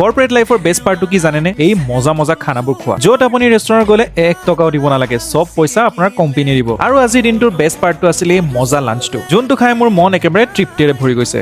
Corporate লাইফৰ best পাৰ্টটো কি জানেনে? এই মজা মজা খানাবোৰ খোৱা, য'ত আপুনি ৰেষ্টুৰেণ্ট গ'লে 1 টকাও দিব নালাগে, চব পইচা আপোনাৰ কোম্পানীয়ে দিব। আৰু আজিৰ দিনটোৰ বেষ্ট পাৰ্টটো আছিলে এই মজা লাঞ্চটো, যোনটো খাই মোৰ মন একেবাৰে তৃপ্তিৰে ভৰি গৈছে।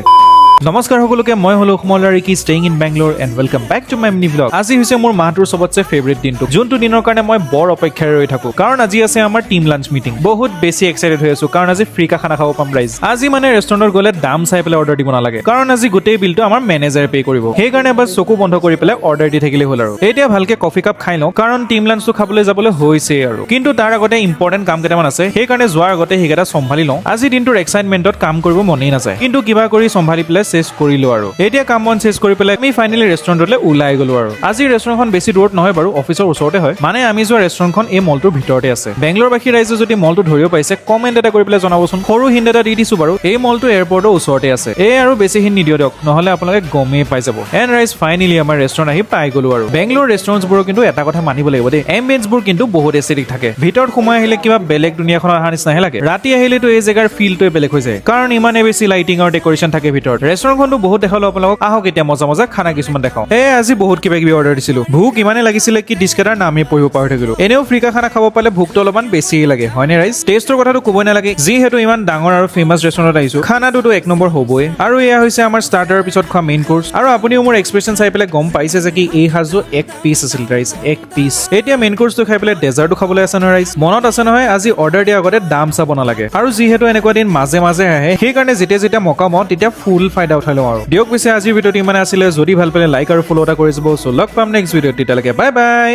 নমস্কাৰ সকলোকে, মই হলো Sumal Ricky, staying in Bangalore, and welcome back to my mini vlog. আজি হৈছে মোৰ মাহটোৰ চবতছে ফেভৰেট দিনটো, যোনটো দিনৰ কাৰণে মই বৰ অপেক্ষাৰে ৰৈ থাকো, কাৰণ আজি আছে আমাৰ টিম লাঞ্চ মিটিং। বহুত বেছি এক্সাইটেড হৈ আছো, কাৰণ আজি ফ্ৰীকা খানা খাব পাম ৰাইজ। আজি মানে ৰেষ্টুৰেণ্টত গ'লে দাম চাই পেলাই অৰ্ডাৰ দিব নালাগে, কাৰণ আজি গোটেই বিলটো আমাৰ মেনেজাৰে পে' কৰিব। সেইকাৰণে বাছ চকু বন্ধ কৰি পেলাই অৰ্ডাৰ দি থাকিলেই হ'ল। আৰু এতিয়া ভালকে কফি কাপ খাই লওঁ, কাৰণ টিম লাঞ্চটো খাবলৈ যাবলৈ হৈছেই আৰু। কিন্তু তাৰ আগতে ইম্পৰ্টেণ্ট কাম কেইটামান আছে, সেইকাৰণে যোৱাৰ আগতে সেইকেইটা চম্ভালি লওঁ। আজি দিনটোৰ এক্সাইটমেণ্টত কাম কৰিব মনেই নাযায়, কিন্তু কিবা কৰি চম্ভালি পেলাই চেছ কৰিলো। আৰু এতিয়া কাম বন চেছ কৰি পেলাই আমি ফাইনেলি ৰেষ্টুৰেণ্টলৈ ওলাই গ'লো। আৰু আজি ৰেষ্টুৰেণ্টখন বেছি দূৰত নহয় বাৰু, অফিচৰ ওচৰতে হয়। মানে আমি যোৱা ৰেষ্টুৰেণ্টখন এই মলটোৰ ভিতৰতে আছে। বেংগলোৰবাসী ৰাইজে যদি মলটো ধৰিব পাৰিছে, কমেণ্ট এটা কৰি পেলাই জনাবচোন। সৰু হিণ্ট এটা দি দিছো বাৰু, এই মলটো এয়াৰপৰ্টৰ ওচৰতে আছে। এই আৰু বেছি হিণ্ট নিদিওঁ দিয়ক, নহ'লে আপোনালোকে গমেই পাই যাব। এণ্ড ৰাইজ, ফাইনেলি আমাৰ ৰেষ্টুৰেণ্ট আহি পাই গ'লো। আৰু বেংগলোৰ ৰেষ্টুৰেণ্টছবোৰৰ কিন্তু এটা কথা মানিব লাগিব দেই, এম্বিয়েন্সবোৰ কিন্তু বহুত এস্থেটিক থাকে। ভিতৰত সোমাই আহিলে কিবা বেলেগ দুনিয়াখনত অহা নিচিনাহে লাগে। ৰাতি আহিলেতো এই জেগাৰ ফিলটোৱে বেলেগ হৈ যায়, কাৰণ ইমানেই বেছি লাইটিং আৰু ডেকৰেশ্যন থাকে ভিতৰত। ৰেষ্টুৰেণ্টখনতো বহুত দেখালো আপোনালোকক, আহক এতিয়া মজা মজা খানা কিছুমান দেখাওঁ। এই আজি বহুত কিবা কিবি অৰ্ডাৰ দিছিলো। ভোক ইমানেই লাগিছিলে কি ডিছ কেইটাৰ নামেই পঢ়িব পাহৰি থাকিলো। এনেও ফ্ৰীকা খানা খাব পালে ভোকটো অলপমান বেছিয়ে লাগে, হয়নে ৰাইজ? টেষ্টৰ কথাটো ক'বই নালাগে, যিহেতু ইমান ডাঙৰ আৰু ফেমাছ ৰেষ্টুৰেণ্টত আহিছো, খানাটোতো এক নম্বৰ হ'বই। আৰু এয়া হৈছে আমাৰ ষ্টাৰ্টাৰৰ পিছত খোৱা মেইন কোৰ্চ। আৰু আপুনিও মোৰ এক্সপ্ৰেছন চাই পেলাই গম পাইছে যে কি এই সাজো এক পিচ আছিল ৰাইজ, এক পিচ। এতিয়া মেইন কোৰ্চটো খাই পেলাই ডেজাৰ্টো খাবলৈ আছে নহয় ৰাইজ। মনত আছে নহয়, আজি অৰ্ডাৰ দিয়াৰ আগতে দাম চাব নালাগে। আৰু যিহেতু এনেকুৱা দিন মাজে মাজে আহে, সেইকাৰণে যেতিয়া যেতিয়া মকা পাওঁ, তেতিয়া ফুল ফাইদা উঠাই লওঁ। আৰু দিয়ক পিছে, আজিৰ ভিডিঅ'টো ইমানে আছিলে। যদি ভাল পালে লাইক আৰু ফ'ল' এটা কৰি যাব। চ' লগ পাম নেক্সট ভিডিঅ'ত, তেতিয়ালৈকে বাই বাই।